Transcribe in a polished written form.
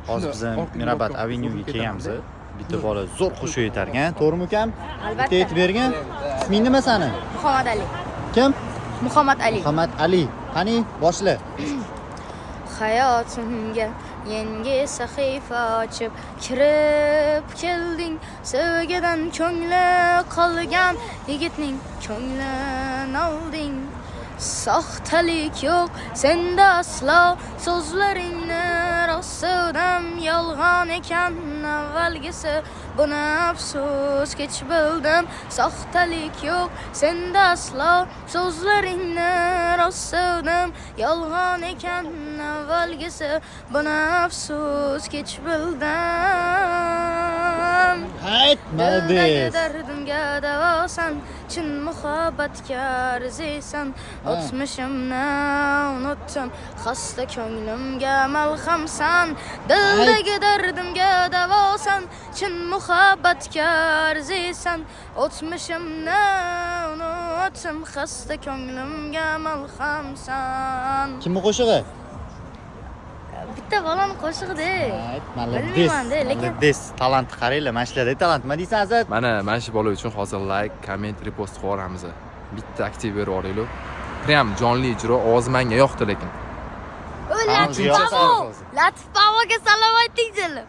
Hozir biz Mirabad avenyuga kelganmiz. Bitta bola zo'r qo'shiq aytar ekan, to'g'rimi, ukam? Albatta. Bitta aytib bergin. Isming nima sani? Muhammad Ali. Kim? Muhammad Ali. Muhammad Ali. Qani, boshla. Hayotimga yangi sahifa ochib kirib kelding. Sevgidan ko'ngli qolgan yigitning ko'nglini olding. Soxtalik yo'q senda aslo, so'zlaringni rost sevdim, yolg'on ekan avvalgisi, buni afsus kech bildim. Soxtalik yo'q senda aslo, so'zlaringni rost sevdim, yolg'on ekan avvalgisi, buni afsus kech bildim. Hayt, Dildagi молодец. dardimga davosan, chin muhabbatga arziysan. O'tmishimni unutdim, xasta ko'nglimga malhamsan. Dildagi dardimga davosan, chin muhabbatga arziysan. O'tmishimni unutdim, xasta ko'nglimga malhamsan. Kimni qo'shig'i? Bitta bolani qo'shig'ida. Hayt, молодец. Bilmayman-da, lekin- Молодец. Talantni qaranglar, mana shularda talant. Nima deysan, Azat? Mana shu bola uchun hozir layk, komment, repost qilib yuboramiz. Bitta aktiv berib yuboraylik. Прям jonli ijro, ovozi menga yoqdi lekin. O, Latif Yoqdi. babo! Latif baboga salom ayting, jilim.